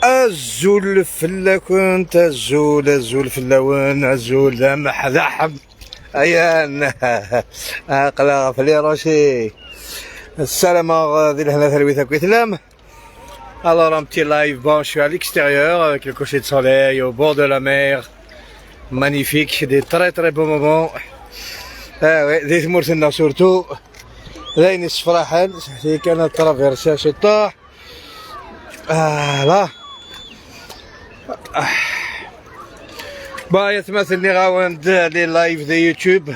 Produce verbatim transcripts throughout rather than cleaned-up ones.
Azul fell-akent, azul, azul fell-awen, azul d ameḥdaḥ. Ayan, aql-aɣ ɣef les rochers. Ssarameɣ di lehna talwit akk i tellam. Alors, un petit live, bon, je suis à l'extérieur avec le coucher de soleil au bord de la mer. Magnifique, des très très beaux moments. Ah ouais, di tmurt-nneɣ surtout. D ayen yessefraḥen, seḥti kan ad traverser ciṭṭaḥ. Voilà. Bah, yatmaten, nniɣ-awen-d les lives de YouTube.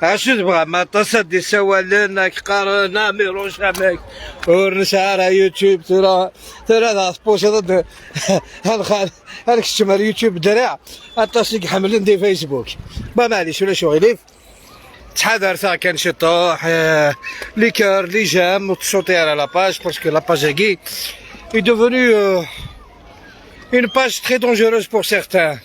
Acu tebɣam, aṭas ad d-isawalen, ad k-qqaren amirus amek. Ur nesɛi ara YouTube tura. Tura dɣa tpusiḍ ad ad keččem ar YouTube ddreɛ. Aṭas i iḥemmlen di Facebook. Bah, maɛlic, ulac uɣilif. Ttḥadaret-aɣ kan ciṭuḥ, euh, les cœurs, les j'aime, ur tsuṭi ara la page, parce que la page-agi est devenue, euh, une page très dangereuse pour certains.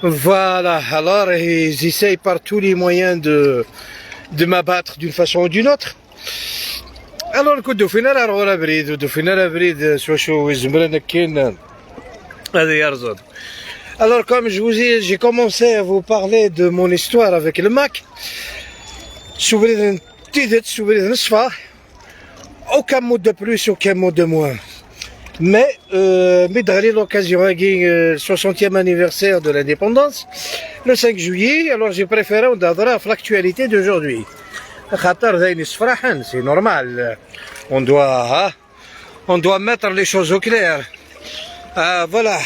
Voilà, alors ils essayent par tous les moyens de, de m'abattre d'une façon ou d'une autre. Alors, ur d-ufin ara ar ɣur abrid, ur d-ufin ara abrid s wacu izemren akken ad yerẓen. Alors, comme je vous ai, j'ai commencé à vous parler de mon histoire avec le Mac. S ubrid n tidet, s ubrid n ṣṣfa. Aucun mot de plus, aucun mot de moins. Mais, euh, mi d-teɣli l'occasion-agi, euh, soixantième anniversaire de l'indépendance, le cinq juillet, alors j'ai préféré ad d-hedreɣ ɣef l'actualité d'aujourd'hui. Xaṭer d ayen yessefraḥen, c'est normal. On doit, hein, on doit mettre les choses au clair. Ah, voilà.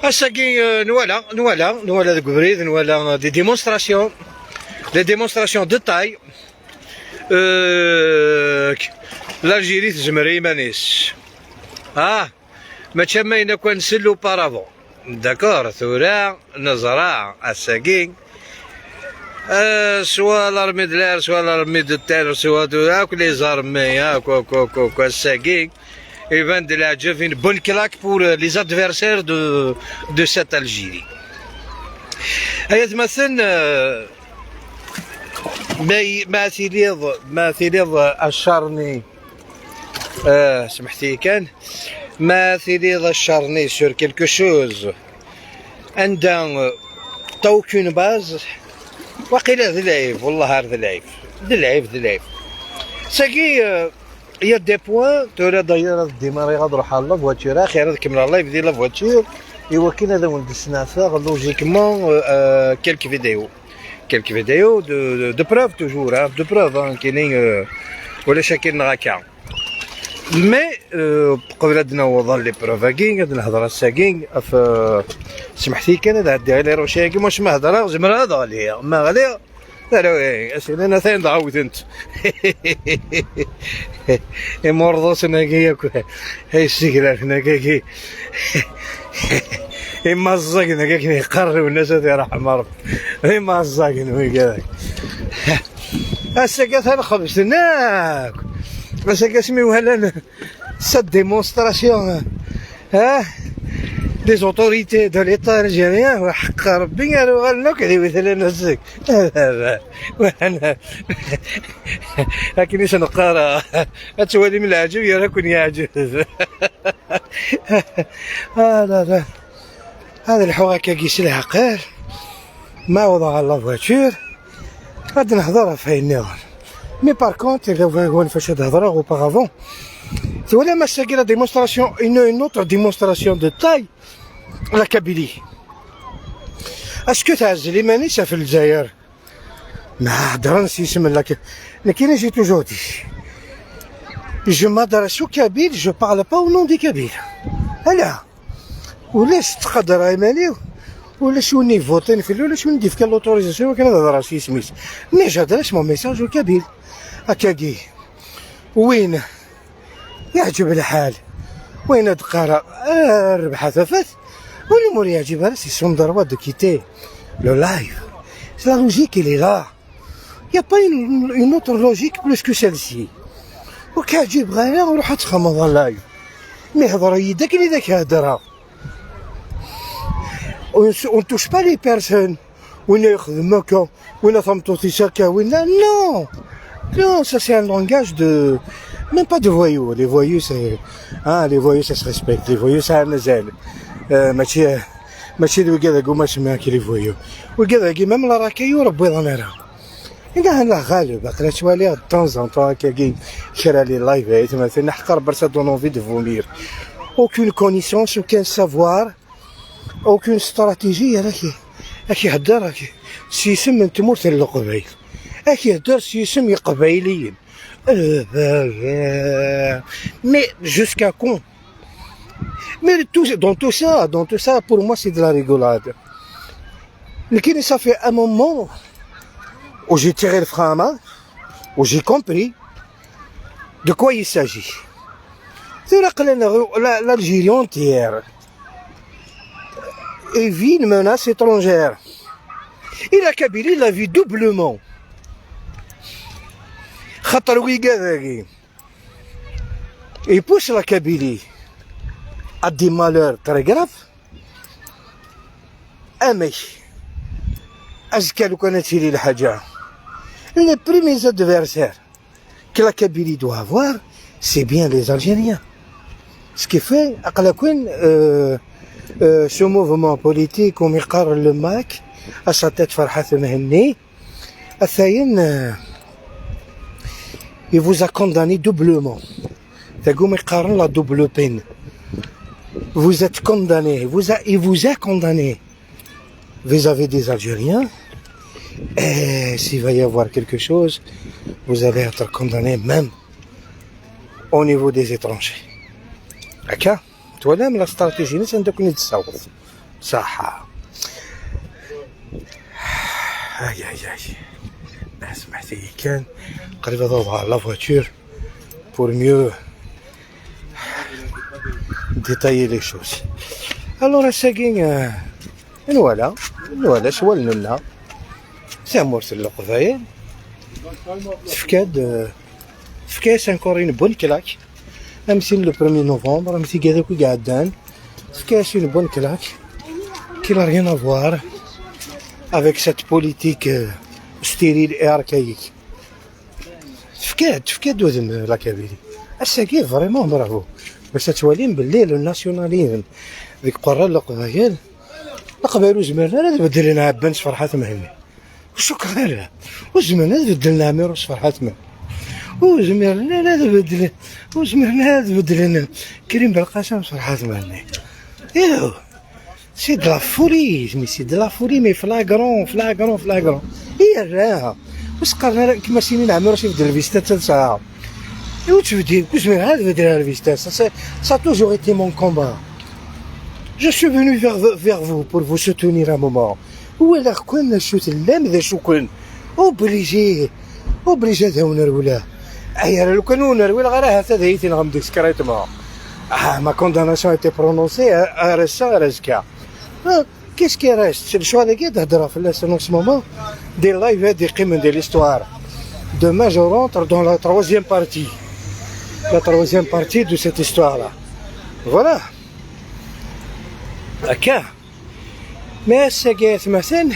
Ass-agi, euh, nwala, nwala, nwala deg ubrid, nwala des démonstrations, des démonstrations de taille. Euh, l'Algérie tezmer i iman-is. Ah, mačči am ayen akk ad nsell auparavant. D'accord, tura neẓra ass-agi, euh, soit l'armée de l'air, soit l'armée de terre, soit tura akk les armées, akk, akk, akk, akk, ass-agi iban-d leɛǧeb, une bonne claque pour, euh, les adversaires de, de cette Algérie. Ay atmaten, euh, ma, ma tiliḍ, ma tiliḍ, euh, a ccarni, euh, smeḥt-iyi kan, ma tiliḍ a ccarni sur quelque chose, anda, euh, t'as aucune base, waqila d lɛib, wallah ar d lɛib, d lɛib, d lɛib. Sagi, euh, il y a des points, tura d'ailleurs ad démarrer, ad ruḥeɣ la voiture, axir ad kemmleɣ live di la voiture, i wakken ad awen-d-sneɛteɣ logiquement, euh, euh, quelques vidéos. Quelques vidéos de, de, de preuve toujours, hein, de preuve, hein, kini, euh, ulac akken neɣ akka. Mais, euh, qbel ad naweḍ ɣer les preuves-agi, ad nehder ass-agi, af, euh, smeḥt-iyi kan ad ɛeddiɣ i les rochers-agi, mac ma hedreɣ, zemreɣ ad ɣliɣ. Ma ɣliɣ, ala, eh, ass-agi atan dɣa wten-t. Imurḍusen-agi akk, ay sseglafen-agi, imaẓẓagen-agi akken yeqqar Lwennas, ad iṛḥem Ṛebbi. D imaẓẓagen wiyaḍ. Ass-agi atan xebsen akk. Ass-agi asmi walan cette démonstration, hein, des autorités de l'État algérien, ḥeqq Ṛebbi ar uɣalen akk d iwitalen n zik. Akken i s-neqqar, ad twalim leɛǧeb, yerra-ken yeɛǧeb. Ah, la, la. Ad lḥuɣ akkagi s leɛqel, ma awḍeɣ ɣer la voiture, ad nehḍer ɣef wayen nniḍen. Mais par contre, il faut fac ad hedreɣ auparavant. Twalam ass-agi la démonstration, une, une autre démonstration de taille, la Kabylie. Est-ce que tɛezzel iman-is ɣef Lezzayer? Ma heddren s yisem n la Kabylie. Nekkini, j'ai toujours dit, je m'adresse aux Kabyles, je parle pas au nom des Kabyles. Ala. Ulac ttqadareɣ iman-iw, ulac win ivuṭin fell-i, ulac win d-yefkan l'autorisation akken ad hedreɣ s yisem-is. Mais j'adresse mon message aux Kabyles. Akkagi, win yeɛǧeb lḥal, win ad qqareɣ, ah, rrbeḥ a tafat, win ur yeɛǧib ara, c'est son droit de quitter le live. C'est la logique, elle est là. Il n'y a pas une, une autre logique plus que celle-ci. Ur k-ɛǧibeɣ ara, ruḥ ad txedmeḍ live. Mi hedreɣ yid-k, akken i d ak-heddreɣ. On ne touche pas les personnes. Winna yexdem akka, winna tameṭṭut-is akka, winna, non. Non, ça c'est un langage de, Même pas de voyous, les voyous, c'est, ah, les voyous, ça se respecte. Les voyous, ça, mazal. Euh, mačči, mačči d wigad-agi umi semmiɣ-ak les voyous. Wigad-agi, même la racaille ur wwiḍen ara. Ila la ɣaleb, aql-aɣ ttwaliɣ de temps en temps akkagi kra les live, ay atmaten, ḥqer, ça donne envie de vomir. Aucune connaissance, aucun savoir, aucune stratégie, ara ki, ad k-ihedder, ad k-, s yisem n tmurt n Leqbayel. Ad k-ihedder s yisem n Yeqbayliyen. Mais jusqu'à quand? Mais tout, dans tout ça, dans tout ça, pour moi, c'est de la rigolade. Nekkini, ça fait un moment où j'ai tiré le frein à main, où j'ai compris de quoi il s'agit. Tura aql-aneɣ, la, l'Algérie entière, et vit une menace étrangère. Et la Kabylie la vit doublement. Xaṭer wigad-agi, ils poussent la Kabylie à des malheurs très graves. Amek? Azekka, lukan ad tili lḥaǧa, les premiers adversaires que la Kabylie doit avoir, c'est bien les Algériens. Ce qui fait, aql-aken, euh, euh, ce mouvement politique umi qqaren le MAK, à sa tête Ferhat Mehenni, atan, euh, il vous a condamné doublement. Tagi umi qqaren la double peine. Vous êtes condamné, vous a, il vous a condamné vis-à-vis des Algériens. Et s'il va y avoir quelque chose, vous allez être condamné même au niveau des étrangers. Akka, twalam la stratégie-nni anda ken-id-tessaweḍ. Saḥa. Ay, ay, ay. Smeḥt-iyi kan. Qrib ad awḍeɣ ɣer la voiture pour mieux détailler les choses. Alors, ass-agi, euh, nwala, nwala s wallen-nneɣ tamurt n Leqbayel tefka-d, euh, tefka-as encore une bonne claque. Am tin le premier novembre, am tigad akk i iɛeddan, tefka-as une bonne claque qui n'a rien à voir avec cette politique, euh, stérile et archaïque. Tefka-d, tefka-d udem la Kabylie. Ass-agi, vraiment, bravo. Bac ad twalim belli le nationalisme deg uqerra n Leqbayel, Leqbayel ur zmiren ara ad beddlen Ɛebban s Ferḥat Mhenni. Ur cukkeɣ ara. Ur zmiren ad beddlen Ɛmiṛus Ferḥat Mhenni. Ur zmiren ara ad beddlen, ur zmiren ara ad beddlen Krim Belqasem s Ferḥat Mhenni. Iw, c'est de la folie, mais c'est de la folie, mais flagrant, flagrant, flagrant. Yerra. Ur s-qqaren ara, kma sinin Ɛmiṛus ibeddel lvista d talsa. Iw tbeddi, ur zmiren ara ad beddlen lvista. Ça, ça, ça a toujours été mon combat. Je suis venu vers, vers vous pour vous soutenir un moment. Walaɣ-ken acu tellam d acu-ken. Obligé, obligé ad awen-rewleɣ. Ay, ara lukan ur nerwileɣ ara, ahat ad iyi-tenɣem discrètement. Ah, ma condamnation a été prononcée, ar ass-a, ar azekka. Ah, qu'est-ce qui reste? C'est le choix de guerre, d'hadra fell-as en ce moment. Des lives ad yeqqimen de l'histoire. Demain, je rentre dans la troisième partie. La troisième partie de cette histoire-là. Voilà. Akka. Mais ass-agi, atmaten,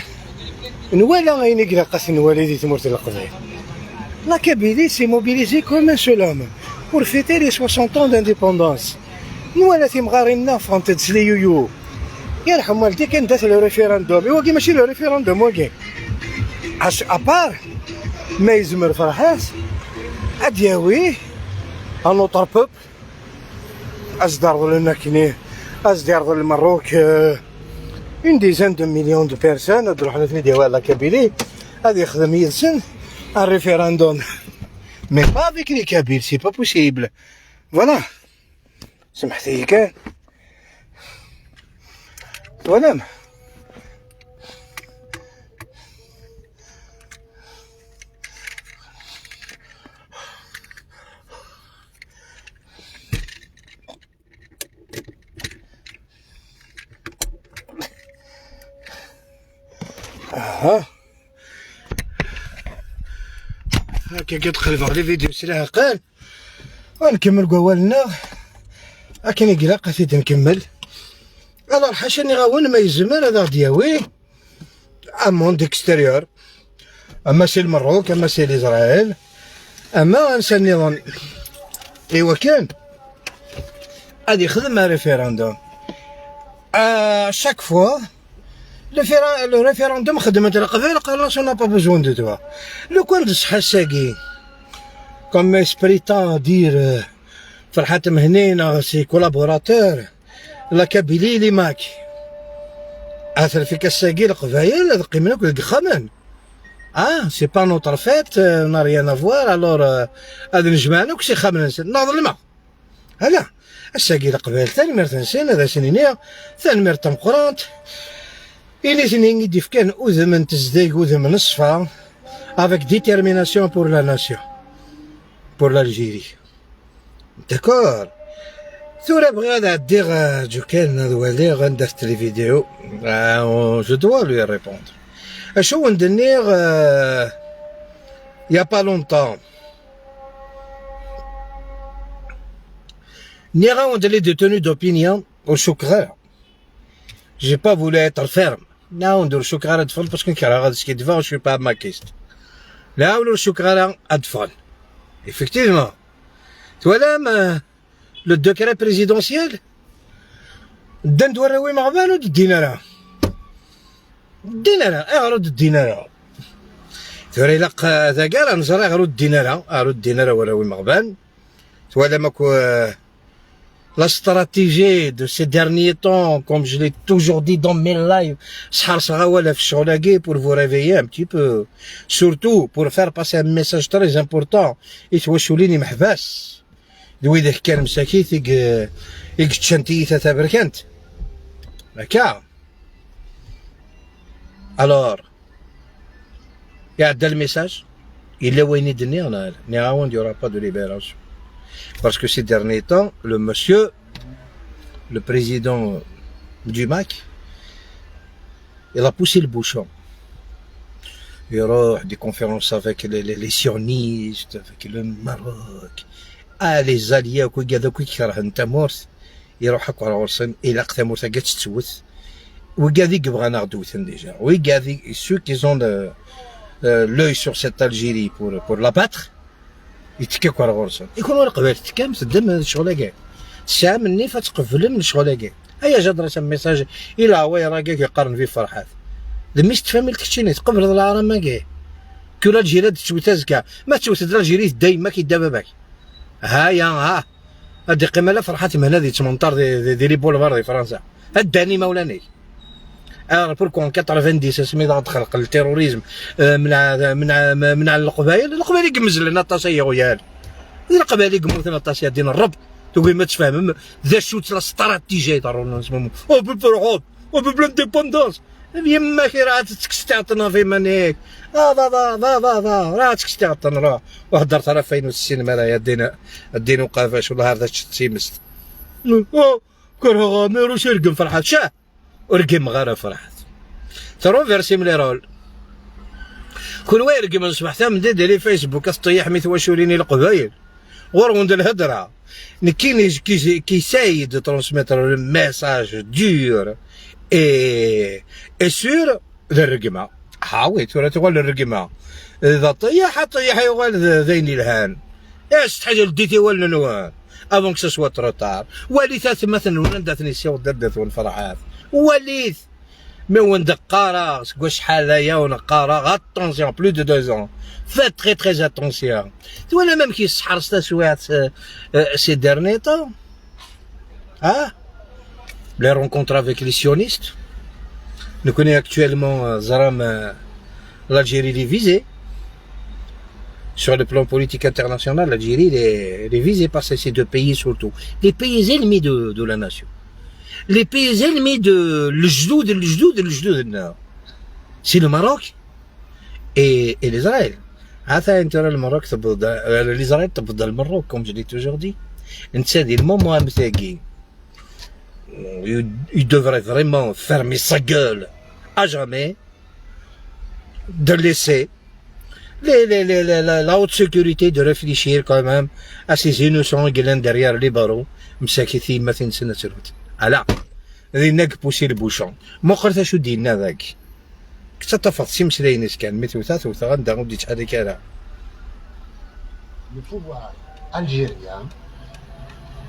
nwala ayen i ilaq ad t-nwali di tmurt n Leqbayel. La Kabylie s'est mobilisée comme un seul homme pour fêter les soixante ans d'indépendance. Nwala timɣarin-nneɣ ffɣent-d s liyuyu. Yerḥem waldik, anda-t le référendum? I wagi mačči le référendum wagi. As-, à part ma yezmer Ferḥat ad d-yawi un autre peuple, ad s-d-rḍlen akkenni, ad s-d-yerḍel Lmerruk, euh, une dizaine de millions de personnes, ad ruḥen ad ten-id-yawi la Kabylie, ad yexdem yid-sen un référendum. Mais pas avec les Kabyles, c'est pas possible. Voilà. Semḥet-iyi kan. Twalam? Aha. Akka i d-qelbeɣ les vidéos s leɛqel. Ad nkemmel deg wawal-nneɣ. Akken i ilaq ad t-id-nkemmel. Alors, ḥaca nniɣ-awen ma yezmer ad aɣ-d-yawi un monde extérieur. Ama si Lmerruk, ama si Lezraɛil, ama ansa nniḍen. Iwakken ad yexdem un référendum. À chaque fois, le féra-, le référendum xedmen-t Leqbayel, qqaren-as on n'a pas besoin de toi. Lukan d ṣṣeḥ ass-agi, comme Esprit à dire, euh, Ferḥat Mhenni neɣ ses collaborateurs, la Kabylie, les Maquis. Atan fik ass-agi Leqbayel ad qqimen akk deg yexxamen. Ah, c'est pas notre fête, euh, on n'a rien à voir, alors, euh, ad nejmaɛen akk s ixxamen-nsen. Neɣ ḍelmeɣ? Ala, ass-agi Leqbayel, tanemmirt-nsen, ad asen-iniɣ tanemmirt tameqqrant i nitni i d-ifkan udem n tezdeg, udem n ṣṣfa, avec détermination pour la nation, pour l'Algérie. D'accord. Tura bɣiɣ ad ɛeddiɣ, euh, Ǧukan, ad waliɣ anda-t les vidéos. Euh, je dois lui répondre. Acu wen-d-nniɣ, euh, il y a pas longtemps. Nniɣ-awen-d les détenus d'opinion, ur cukkeɣ ara. J'ai pas voulu être ferme. Nniɣ-awen-d ur cukkeɣ ara ad ffɣen parce que nekreɣ ad skiddbeɣ, je suis pas maquiste. Nniɣ-awen ur cukkeɣ ara ad ffɣen. Effectivement. Twalam, euh, le décret présidentiel? Ddan-d warraw imeɣban ur d-ddin ara. Ur d-ddin ara. Ayɣer ur d-ddin ara? Tura ilaq, euh, dagi ara nẓer ayɣer ur d-ddin ara. Ayɣer ur d-ddin ara warraw imeɣban? Twalam akk, euh, la stratégie de ces derniers temps, comme je l'ai toujours dit dans mes lives, sḥerṣeɣ awal ɣef ccɣel-agi pour vous réveiller un petit peu, surtout pour faire passer un message très important i twaculin imeḥbas d widak kan msakit i ye-, i yeččan tiyita taberkant. Akka. Alors, iɛedda le message. Yella wayen i d-nniɣ, neɣ ala? Nniɣ-awen-d, il y aura pas de libération. Parce que ces derniers temps, le monsieur, le président du MAK, il a poussé le bouchon. Il y aura des conférences avec les, les, les sionistes, avec le Maroc. Ah, les alliés, akk wigad akk i ikerhen tamurt, iruḥ akk ar ɣur-sen, ilaq tamurt-agi ad tettwet. Wigad i yebɣan ad ɣ-d-wten déjà. Wigad i, ceux qui ont le, euh, l'œil sur cette Algérie pour, pour l'abattre, yettekka akk ar ɣur-sen. I kunwi Leqbayel tekkam, teddam ccɣel-agi. Tesɛam nnif ad tqeblem ccɣel-agi. Aya j'adresse un message i leɛwayṛ-agi i yeqqaren Vive Ferḥat. D mmi-s n tfamilt keččini, tqebleḍ leɛram-agi. Que l'Algérie ad tettwet azekka. Ma tettwet-d l'Algérie, tedda yemma-k, yedda baba-k. Ha ya, ha. Ad d-iqqim ala Ferḥat Mhenni ad yettmenṭar di, di, di les boulevards di Fransa. Ad ddan imawlan-ik. Alors, pourquoi en quatre-vingt-dix, asmi d aɣ-d-xelqen le terrorisme, euh, mneɛ, mneɛ, mneɛ Leqbayel, Leqbayel i imezlen aṭas ay iɣyal. D Leqbayel i yemmuten aṭas, ya din Ṛebb. Tugim ad tfehmem d acu-tt la stratégie ay ḍerrun en ce moment. Oh, peuple Ṛebb, oh, peuple indépendance. Yemma-k iraɛ ad tekkes tiɛeṭṭen ɣef iman-ik. Ah, va, va, va, va, va. Iraɛ ad tekkes tiɛeṭṭen, iraɛ. Ur heddret ara ɣef wayen ur tessinem ara, ya ddin, ddin uqabac, wellah ar d ačč d timest. Oh, kerheɣ amir, ur s-irgem Ferḥat. Cah! Ur rgimeɣ ara Ferḥat. Tṛuversim les rôles. Kunwi iregmen ṣṣbeḥ tameddit di les Facebook, ad teṭṭeyyḥem i twaculin i Leqbayel. Ɣur-wen d lhedra. Nekkini, qui, qui essaye de transmettre le message dur et, et sûr, d rregma. Ah oui, tura tuɣal rregma. D aṭeyyḥ, aṭeyyḥ yuɣal d, d ayen yelhan. Isetḥi, ldit i wallen-nwen. Avant que ce soit trop tard. Walit atmaten-nwen anda ten-yessiweḍ dadda-twen Ferḥat. Walit. Mi wen-d-qqareɣ seg wacḥal aya wen-qqareɣ, attention, plus de deux ans. Faites très, très attention. Twalam amek yesseḥres taswiɛt, euh, euh, ces derniers temps? Ah? Les rencontres avec les sionistes. Nous connaissons actuellement, euh, Zaram, euh, l'Algérie est visée. Sur le plan politique international, l'Algérie est, est visée par ces, ces deux pays surtout. Les pays ennemis de, de la nation. Les pays ennemis de l'Algérie, de l'Algérie, de l'Algérie. C'est le Maroc et, et l'Israël. Attends, le Maroc, l'Israël, le Maroc, comme je l'ai toujours dit. C'est le moment où il, il devrait vraiment fermer sa gueule à jamais, de laisser les, les, les, les, la, la haute sécurité de réfléchir quand même à ces innocents qui sont derrière les barreaux. Msakit i yemma-tsen ad tt-rut. Ala. Dinna i poussé le bouchon. Muqel acu d-yenna dagi. Kečč ad tafeḍ s imeslayen-is kan, mi tewta, tewta, anda ur d-yettḥerrik ara. Le pouvoir algérien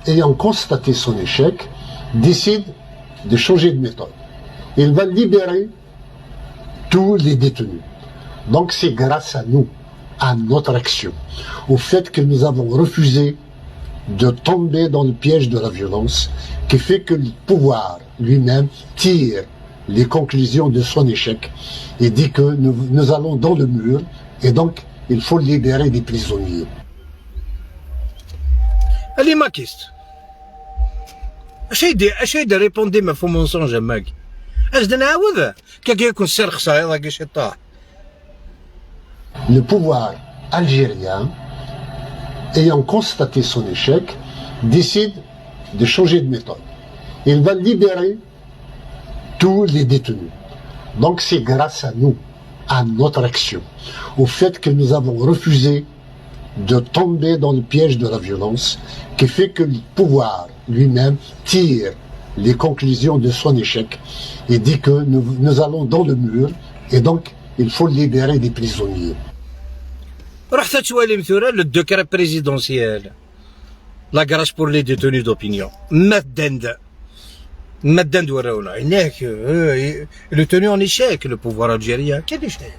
ayant constaté son échec, décide de changer de méthode. Il va libérer tous les détenus. Donc c'est grâce à nous, à notre action, au fait que nous avons refusé de tomber dans le piège de la violence, qui fait que le pouvoir lui-même tire les conclusions de son échec et dit que nous, nous allons dans le mur et donc il faut libérer les prisonniers. Allez, Makist. Acu ay d-, acu ay d-répondem ɣef umenṣunj am wagi? As-d-nɛawed, kagi yakun sirxeṣ iḍ-agi ciṭṭaḥ. Le pouvoir algérien, ayant constaté son échec, décide de changer de méthode. Il va libérer tous les détenus. Donc c'est grâce à nous, à notre action, au fait que nous avons refusé de tomber dans le piège de la violence, qui fait que le pouvoir lui-même tire les conclusions de son échec et dit que nous, nous allons dans le mur et donc il faut libérer les prisonniers. Ruḥet ad twalim tura le décret présidentiel. La grâce pour les détenus d'opinion. Ma ddan-d, ma ddan-d warraw-nneɣ. Yenna-ak, euh, le tenu en échec, le pouvoir algérien. Quel échec?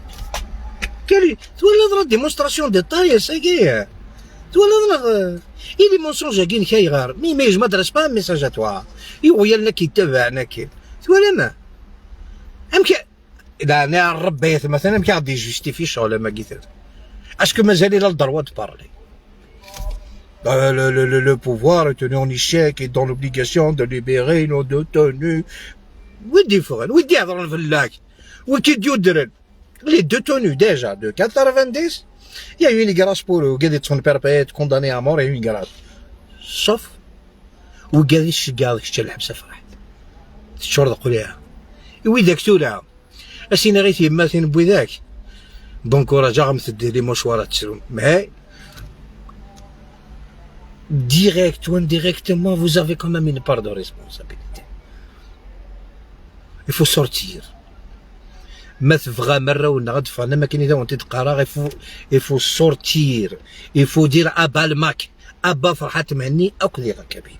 Quel é-, twalaḍ la démonstration de taille, ça y est. Twalaḍ la, euh, i les mensonges-agi inek ayɣer? Mi, mais je m'adresse pas un message à toi. I uɣyal-nni ak-yettabaɛen akken. Twalam? Amek, leɛnaya n Rebbi, ay atmaten, amek i ɣ-d-yejustify ccɣel am wagi? Est-ce que mazal il a le droit de parler? Euh, le, le, le, le pouvoir est tenu en échec et dans l'obligation de libérer nos détenus. Wi d-yeffɣen, wi d-iheḍren fell-ak, wi k-id-yudren. Les détenus déjà de quatre-vingt-dix, il y a eu une grâce pour eux, wigad yeṭṭfen perpète, condamnés à mort, il y a eu une grâce. Sauf wigad i tceggɛeḍ kečč a lḥebs afraḥ. Teččureḍ qliɛa. I widak tura, a s-iniɣ i tyemmatin n widak, d'encourager-am teddi les mouchoirs ad ttrun. Mais, direct ou indirectement, vous avez quand même une part de responsabilité. Il faut sortir. Ma tebɣam arraw-nneɣ ad ffɣen am akken i d awen-t-id-qqareɣ, il faut, il faut sortir. Il faut dire à bas le Mac, à bas Ferḥat Mhenni akked iɣ Kabylie.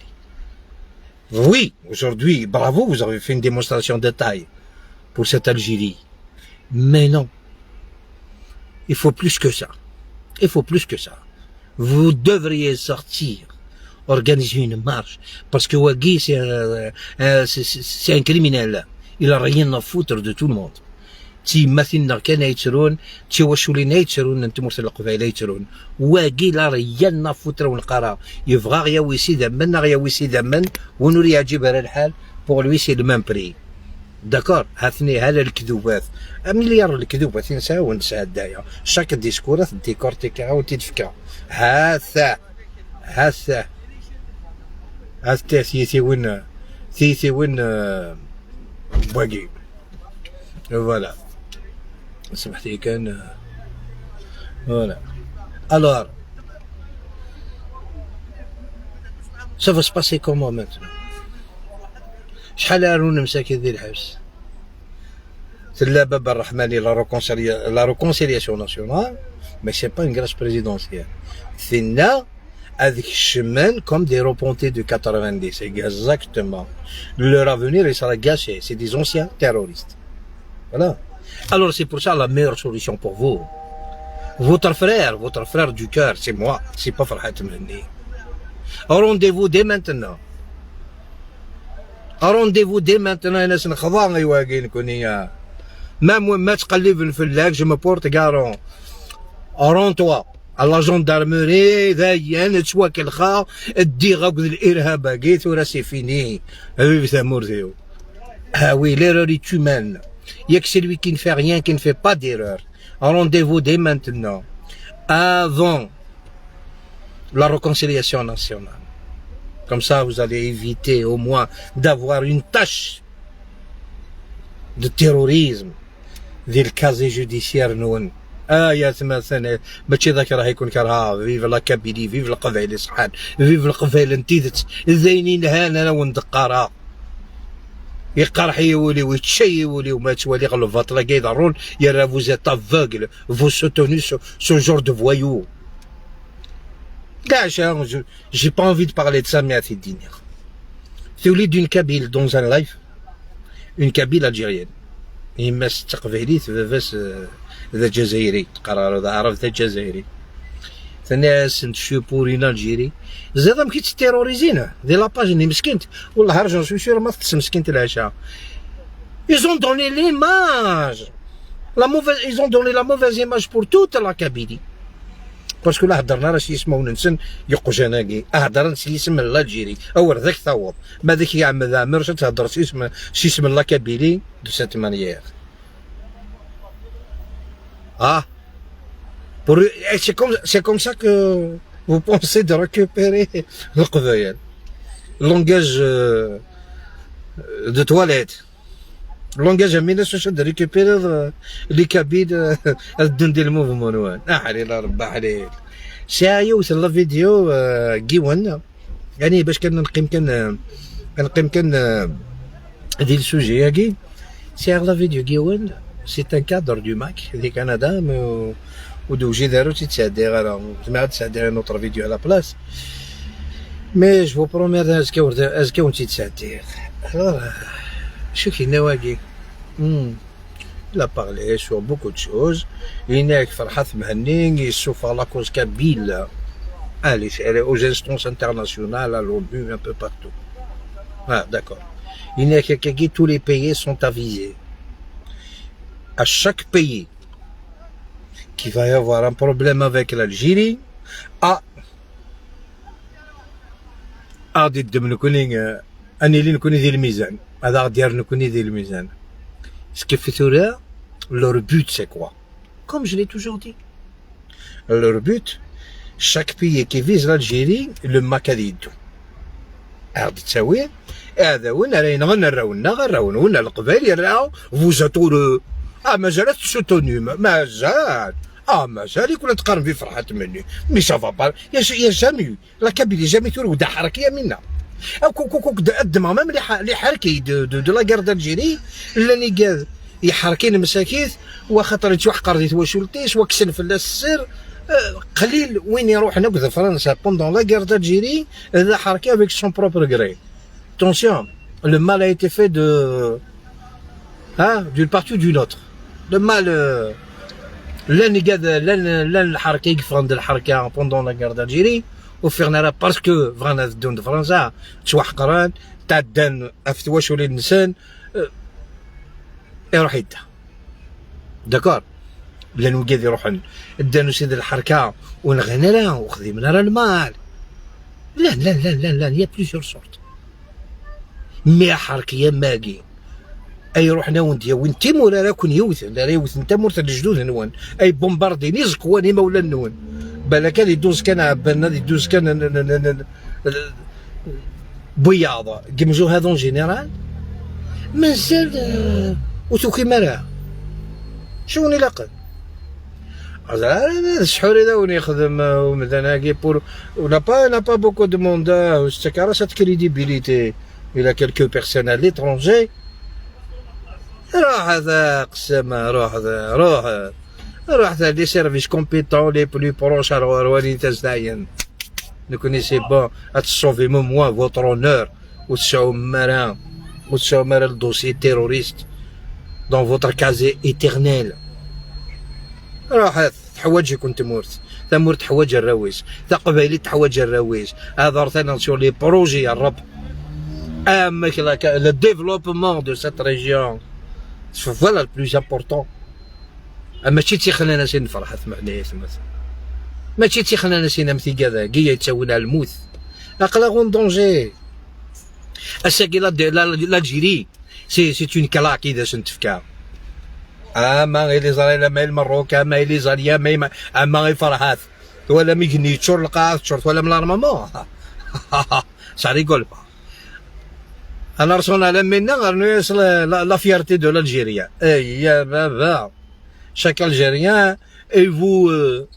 Oui, aujourd'hui, bravo, vous avez fait une démonstration de taille pour cette Algérie. Mais non. Il faut plus que ça. Il faut plus que ça. Vous devriez sortir, organiser une marche. Parce que wagi, c'est un, un, c'est, c'est, c'est un criminel. Il a rien à foutre de tout le monde. D tiyemmatin-nneɣ kan ay yettrun, d tiwaculin ay yettrun n tmurt n Leqbayel ay yettrun. Wagi la rien à foutre ur neqqar ara. Yebɣa a ɣ-yawi s idammen, a ɣ-yawi s idammen, win ur yeɛǧib ara lḥal, pour lui c'est le même prix. D'accord, ha-ten-i, ha la lekdubat. Un milliard n lekdubat i nesɛa ur nesɛedda ara. Chaque discours ad t-décortiquer, ad wen-t-id-fkeɣ. Ha-t-a, ha-t-a. Ha-t-a tiyitiwin, tiyitiwin, euh, n wagi. Voilà. Smeḥ-iyi kan, euh, voilà. Alors, ça va se passer comment maintenant? Acḥal ara ur nemsakit di lḥebs? Tella Baba Ṛṛeḥmani la réconcilia-, la réconciliation nationale, mais c'est pas une grâce présidentielle. Tinna ad kecmen comme des repentis de quatre-vingt-dix, exactement. Leur avenir, il sera gâché. C'est des anciens terroristes. Voilà. Alors c'est pour ça la meilleure solution pour vous. Votre frère, votre frère du cœur, c'est moi, c'est pas Ferhat Mhenni. Rendez-vous dès maintenant. Rendez-vous dès maintenant, a-s-nexḍa i wagi nekni. Ma, ma ttqelliben fell-ak, je me porte garant. Rends-toi à la gendarmerie, dayen, ttwakelxeɣ, ddiɣ akked l'irhab-agi, tura c'est fini. Vive tamurt-iw. Ah oui, l'erreur est humaine. Il y a que celui qui ne fait rien, qui ne fait pas d'erreur. Rendez-vous dès maintenant, avant la réconciliation nationale. Comme ça, vous allez éviter au moins d'avoir une tache de terrorisme dans le casier judiciaire. Nous, ah, il y a ce matin, mačči d akrah i ken-kerheɣ. Vive la Kabylie, vive Leqbayel iṣeḥḥan, vive Leqbayel n tidet. D ayen yelhan ara wen-d-qqareɣ. Yeqreḥ-iyi wul-iw, yečča-yi wul-iw, ma ttwaliɣ lbaṭel-agi iḍerrun, yerra vous êtes aveugle, vous soutenez ce, ce genre de voyous. Leɛca, je, j'ai pas envie de parler de ça, mais à fait dire. Tuli d'une Kabyle dans un live, une Kabyle algérienne. Yemma-s d taqbaylit, baba-s, euh, d aǧazayri, teqqar ɣer d aɛrab d aǧazayri. Tenna-asen, je suis pour une Algérie. Ẓriḍ amek i tt-terrorizin? Di la page-nni meskint. Wellah, arjan, je suis sûr, ma teṭṭes meskint leɛca. Ils ont donné l'image. La mauvaise, ils ont donné la mauvaise image pour toute la Kabylie. Parce que la heddren ara s yismawen-nsen yeqjan-agi, heddren s yisem n l'Algérie. Awer d ak-taweḍ. Ma d ak-yeɛmed Ɛmer, ad theddreḍ s yisem, s yisem n la Kabylie de cette manière. Ah. Pour, et c'est comme, c'est comme ça que vous pensez de récupérer le Qbayal. Langage, euh, de toilette. Langage à mille neuf cent soixante de récupérer, euh, les Kabyles, euh, ad ddun di lmuvement-nwen. Aḥlil a Rebbi, aḥlil. Sɛiɣ yiwet n la vidéo, euh, n yiwen. Ani bac kan neqqim kan, euh, neqqim kan, euh, di le sujet-agi. Sɛiɣ la vidéo n yiwen. C'est un cadre du Mac di Canada, mais ur d-wjid ara ur tt-id-sɛeddiɣ ara. Zemreɣ ad d-sɛeddiɣ une autre vidéo à la place. Mais je vous promets, azekka ur, azekka ur tt-id-sɛeddiɣ. Alors, euh, acu k-yenna wagi? Hmm. Il a parlé sur beaucoup de choses. Yenna-ak Ferḥat Mehenni yessufeɣ la cause kabyle. Allez, elle est aux instances internationales, à l'ONU, un peu partout. Ah, d'accord. Yenna-ak akkagi, tous les pays sont avisés. À chaque pays qu'il va y avoir un problème avec l'Algérie, ah, ad ɣ-d-iddem nekni, euh, ad nili nekni di lmizan. Ad aɣ-d-yerr nekni di lmizan. Skeffi tura, leur but, c'est quoi? Comme je l'ai toujours dit. Leur but, chaque pays qui vise l'Algérie, le Mac ad yeddu. Ad ɣ-d-ttawi iɛdawen ara yenɣen arraw-nneɣ, arraw-nwen, a Leqbayel, yerra vous êtes heureux. Ah, mazal ad tessoutenim, mazal. Ah, mazal i kent-teqqarem di Ferḥat Mehenni. Mais ça va pas. Il y a, il y a jamais eu. La Kabylie jamais turew-d aḥerki, Yamina. Akk, akk, akk, akk, ddmeɣ même les ha-, les ḥerki de, de, de la guerre d'Algérie, llan igad yeḥerkin msakit, wa xaṭer yettwaḥqer di twacult-is, wa kksen fell-as sser, euh, qlil win iruḥen akk d Fransa pendant la guerre d'Algérie, d aḥerki avec son propre gré. Attention, le mal a été fait de, hein, d'une partie ou d'une autre. Le mal, euh, llan igad, llan, llan lḥerka i yeffɣen d lḥerka pendant la guerre d'Algérie, ur ffiɣen ara parce que bɣan ad ddun d Fransa, ttwaḥqren, tɛeddan ɣef twaculin-nsen, euh, iruḥ yedda. D'accord? Llan wigad iruḥen, ddan usi d lḥerka, ur nɣin ara, ur xdimen ara lmal. Llan, llan, llan, llan, llan, il y a plusieurs sortes. Mais aḥerki am wagi, ay ruḥen a wen-d-yawin timura ara ken-yewten, ara yewten tamurt n lejdud-nwen, ay bombardin iẓekwan imawlan-nwen. Balak ad idduz kan ɛebban, ad idduz kan n, n, n, n, n, wiyaḍ, deg imzuhad en général, mazal, euh, ur tukim ara. Acu wen ilaqen? Ẓer, d ssḥur i d awen yexdem, euh, umdan-agi pour, n'a pas, n'a pas beaucoup de monde, euh, ur s-ttak ara cette crédibilité. Il a quelques personnes à l'étranger. Ruḥ ad aqsam, ruḥ ad, ruḥ, ruḥ ad les services compétents les plus proches ar ɣur-wen i tazdayen. Nekni c'est bon, ad tessuvim au moins votre honneur, ur tesɛum ara, ur tesɛum ara le dossier terroriste dans votre casier éternel. Ruḥet, teḥwaǧ-iken tmurt. Tamurt teḥwaǧ arraw-is. Taqbaylit teḥwaǧ arraw-is. Ad ɣer-taniḍ sur les projets, ya Rab. Amek la, le développement de cette région. Voilà le plus important. Mačči d tixnanas i nferḥ, at Meɛna, ay atmaten. Mačči d tixnanas i nam tigad-agi yettawin ar lmut. Aql-aɣ en danger. Ass-agi la, la, l'Algérie, c'est, c'est une claque i d asen-tefka. Ama i Lizrael, ama i Lmerruk, ama i Lizalya, ama i ma-, ama i Ferḥat. Twalam igenni yeččur lqaɛa, teččur, twalam l'armement. Ça rigole pas. Anerṣun ala minna, rnu-yas la, la, la fierté de l'Algérie. Ay, ya baba. Chaque Algérien, il vaut, euh,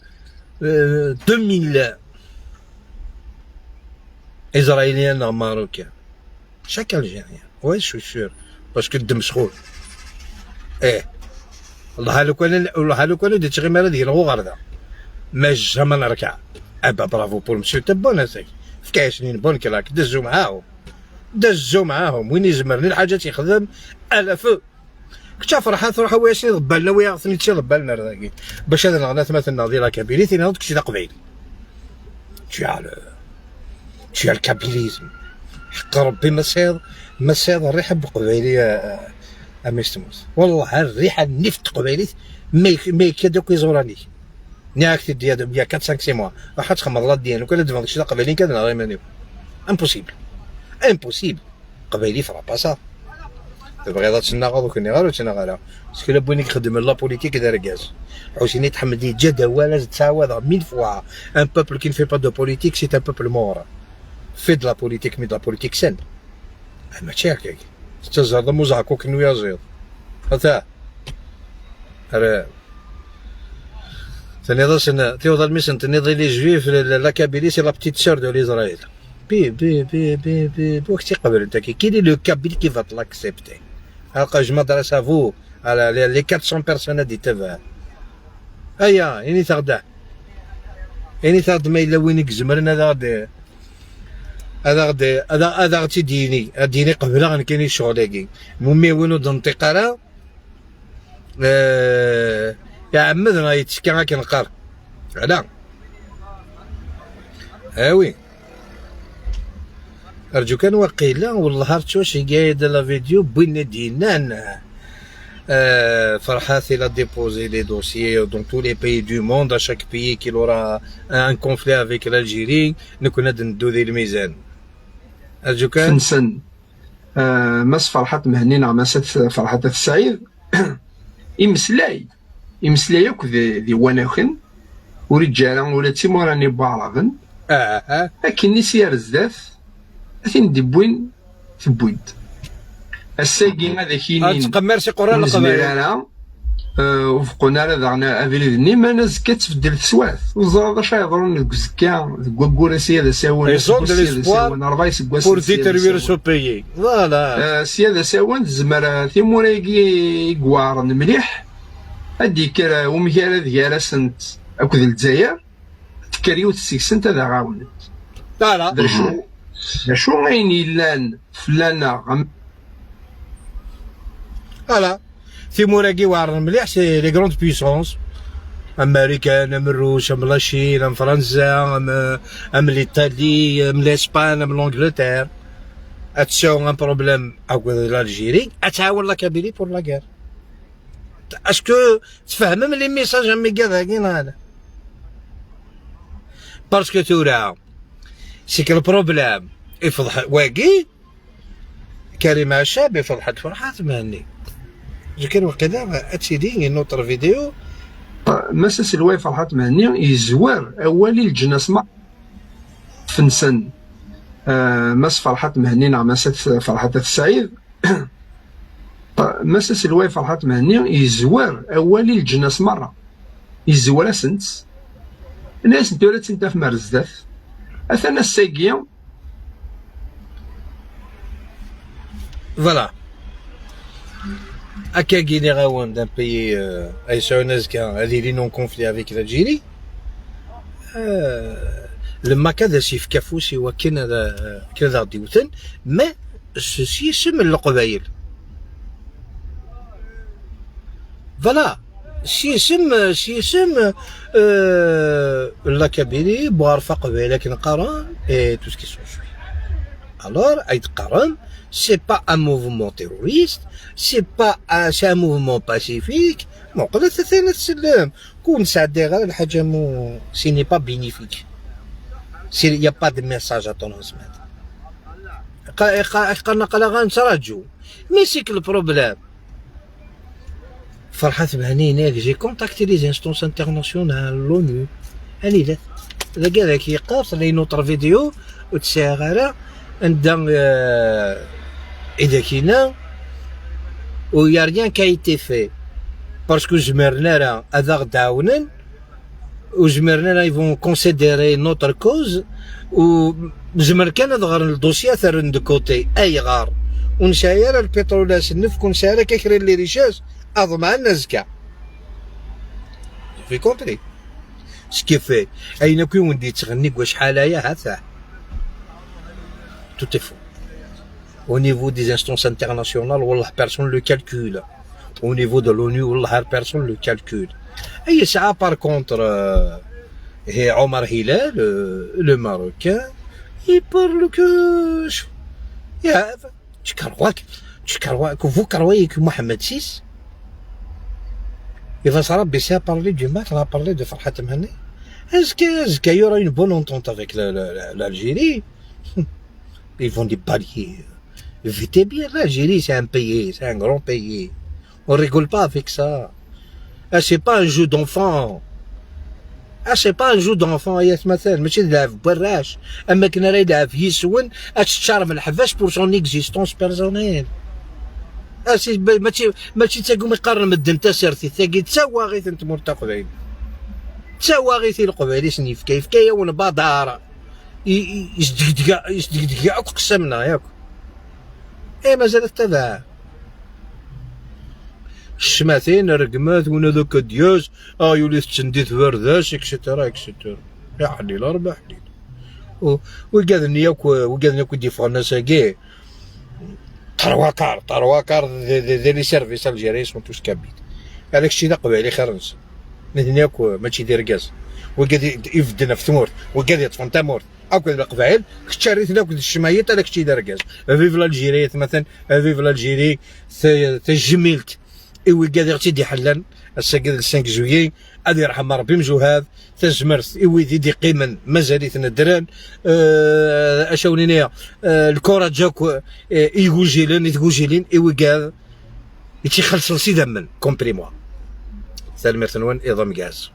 euh, deux mille Israéliens neɣ Marocains. Chaque Algérien. Oui, je suis sûr. Parce que ddem sxur. Eh. Wellah lukan, wellah lukan ur d-yettɣimi ara deg-neɣ uɣerda. Mais jamais nerka. Ah bah, bravo pour monsieur Tebboune, a saki. Efk-as une bonne claque, dezzu mɛahum. Dezzu mɛahum. Win izemren i lḥaǧa ad tt-yexdem, ala feu. Kečč a Ferḥat, truḥ awi-as iḍebbalen, awi-aɣ-ten-id s iḍebbalen ar dagi. Bac ad nɣen atmaten-nneɣ di la Kabylie, tiniḍ-d kečč d aqbayli. Tu as le, tu as le kabylisme. Ḥeqq Rebbi, ma tesɛiḍ, ma tesɛiḍ rriḥa n uqbayli, a, a, a mmi-s tmurt. Wellah, rriḥa n nnif n teqbaylit, ma yek-, ma yekka-d akk iẓuran-ik. Nniɣ-ak-t-id il y a quatre, cinq, six mois. Ruḥ ad txemmeḍ la D N A, lukan ad d-tbaneḍ kečč d aqbayli kan, neɣ iman-iw. Impossible. Impossible. Qbayli frappe ça. Tebɣiḍ ad tennaɣeḍ, ur k-nniɣ ara ur ttnaɣ ara. Sekla n win i ixeddmen la politique d argaz. Ḥusin At Ḥmed yeǧǧa-d awal, ad ttɛawadeɣ mille fois. Un peuple qui ne fait pas de politique, c'est un peuple mort. Fais de la politique, mais de la politique saine. Ah, mačči akka. Tettazzaleḍ am uzeɛkuk n uyaziḍ. Ata. Ara. Tenniḍ-asen, tiweḍ almi sen-tenniḍ i les juifs, la, la, la Kabylie, c'est la petite sœur de l'Israël. Bi, bi, bi, bi, bi, bi, ur k-tt-iqeblen tagi. Quel est le Kabyle qui va te l'accepter? Alors que je m'adresse à vous, à la, les, les quatre cents personnes ad d-itabaɛen. Aya, init-aɣ-d. Init-aɣ-d ma yella win i izemren ad aɣ-d, ad aɣ-d, ad aɣ-, ad aɣ-tt-id-yini, ad d-yini qebleɣ nekkini ccɣel-agi. Mummi win ur d-nenṭiq ara, Eh, iɛemmed neɣ yettekka akken qqar. Ala. Ah oui. Rǧu kan waqila, wellah ar tcuc iga-yi-d la vidéo n win i d-yennan, euh, Ferhat, il a déposé les dossiers dans tous les pays du monde, à chaque pays qu'il aura un conflit avec l'Algérie, nekkni ad neddu di lmizan. Rǧu kan. Fensen. Eh, Mass Ferḥat Mhenni neɣ Mass At-, Ferḥat At Sɛid, imeslay, imeslay akk di, di wanaken, ur iǧǧi ara ula d timura-nni n Waɛraben. Aha. Akken i s-yar zdat, a tin d-iwwin, tewwi-d. Ass-agi ad ak-inin, ad tqemmer s iqurran ur nezmir ara, eh, ur beqqun ara daɣen abrid-nni, ma azekka ad tbeddel teswiɛt. Ur teẓriḍ acu yeḍrun deg uzekka, deg waggur-a, sya d asawen, ils ont de l'espoir, sya d asawen, rebɛa iseggasen pour détruire ce pays. Voilà. Eh, sya d asawen, tezmer, eh, timura-agi i iweɛren mliḥ, ad d-yekker, eh, umgarad gar-asent akked Lezzayer, tekker yiwet seg-sent ad aɣ-ɛawnent. Voilà. D acu, d acu ayen yellan fell-aneɣ? Am- Voilà. Timura-agi weɛren mliḥ, c'est les grandes puissances. Am Marikan, am Rruc, am la Chine, am Fransa, am, am l'Italie, am l'Espagne, am l'Angleterre. Ad tesɛu un problème akked l'Algérie, ad tɛawen la Kabylie pour la guerre. Est-ce que tfehmem les messages am wigad-agi neɣ ala? Parce que tura, c'est que le problème, ifeḍḥ wagi, Karim Ɛacab, ifeḍḥ-d Ferḥat Mhenni. Zikan waqila ad tili une autre vidéo. Mass aselway Ferḥat Mhenni yezwar awal i leǧnas ma-, fensen, eh, Mass Ferḥat Mhenni neɣ Mass At-, Ferḥat At Sɛid, Mass aselway Ferḥat Mhenni yezwar awal i leǧnas merra. Yezwar-asent. Ini-asent tura ad tent-tafem ar zdat. Atan ass-agi. Voilà. Akkagi nniɣ-awen-d un pays, euh, ay yesɛun azekka ad ilin en conflit avec l'Algérie. Euh, le MAK ad as-yefk afus i wakken ad, euh, akken ad aɣ-d-iwten, mais s, s yisem n Leqbayel. Voilà. S yisem, s yisem, euh, la Kabylie, Bouarfa Qbayel akken qqaren, et tout ce qui s'ensuit. Alors, ay d-qqaren, c'est pas un mouvement terroriste, c'est pas un, c'est un mouvement pacifique. Muqlet atan ad tsellem. Kun sɛeddayeɣ ara lḥaǧa mu, ce n'est pas bénéfique. C'est, il y a pas de message à transmettre. Qa-, qa-, qqaren aql-aɣ ad nettraǧu. Mais c'est que le problème, Ferḥat Mhenni yenna-ak, j'ai contacté les instances internationales, l'ONU. Anida? Dagi ad ak-yeqqar, tella une autre vidéo, ur tt-sɛiɣ ara, anda, euh, i d ak-yenna, il y a rien qui a été fait. Parce que ur zmiren ara ad aɣ-d-ɛawnen, ur zmiren ara, ils vont considérer notre cause, u zemren kan ad ɣren le dossier, ad t-rren de côté. Ayɣer? Ur nesɛi ara lpiṭrul-a s nnefk, ur nesɛi ara akka kra n les richesses, ad ḍemɛen azekka. Vous avez compris? Ce qui fait, ayen akk i wen-d-yettɣenni deg wacḥal aya, ha-t-a. Tout est faux. Au niveau des instances internationales, wallah, personne le calcule. Au niveau de l'ONU, wallah, personne le calcule. Et ça, par contre, euh, et Omar Hilal, euh, le Marocain, il parle que, yeah, tu crois que, tu crois que, vous croyez que Mohamed six, il va se rabaisser à parler du maître, à parler de Farhat Mhani? Est-ce que, est-ce qu'il y aura une bonne entente avec la- la- la- l'Algérie? Ils vont déballer. Vite et bien, l'Algérie, c'est un pays, c'est un grand pays. On rigole pas avec ça. Ah, c'est pas un jeu d'enfant. Ah, c'est pas un jeu d'enfant, يا مثلا, ماشي تلعب براش. اما كنا راه يلعب يسون، اتشار من الحباش pour son existence personnelle. Ah, c'est, ماشي, ماشي تقوم يقارن مدن تاسرتي، تاقي تساواغي انت مرتقبين. تساواغي القبيلي سنيف كيف كي يون بادار. يسدقدق يسدقدق ياك قسمنا ياك. اي مازال تتبع. الشماتين الرقمات ونا ذوك ديوز، اه يولي تسندي تبرداش اكسترا اكسترا. يا حليل ربي حليل. ويقادني ياك، ويقادني ياك ودي فغنا ساقي. ترواكار ترواكار دي لي سيرفيس الجيري سون توس كابيت. هذاك الشيء ذا قبيلي خير نس. نتني ياك ماشي دير كاز. ويقاد يفدنا في ثمورت، ويقاد يطفن تمورت. اكو القبائل كتشاريت لك الشمايط، هذاك الشيء دير كاز. فيف لالجيري مثلا، فيف لالجيري. تجميلت. اي ويقاد غتي دي حلان. الساقي ال cinq juillet، ادي يرحم ربي مجوهاد. تزمرت اي ويدي دي قيمن مازاليت ندران. آه، اشاونينيا. آه، الكره جاك. آه، يغوجيلن يتغوجيلين اي ويقاد. يتي خلص سيدا من كومبريموا. سلميرت نوان ايضا مقاز.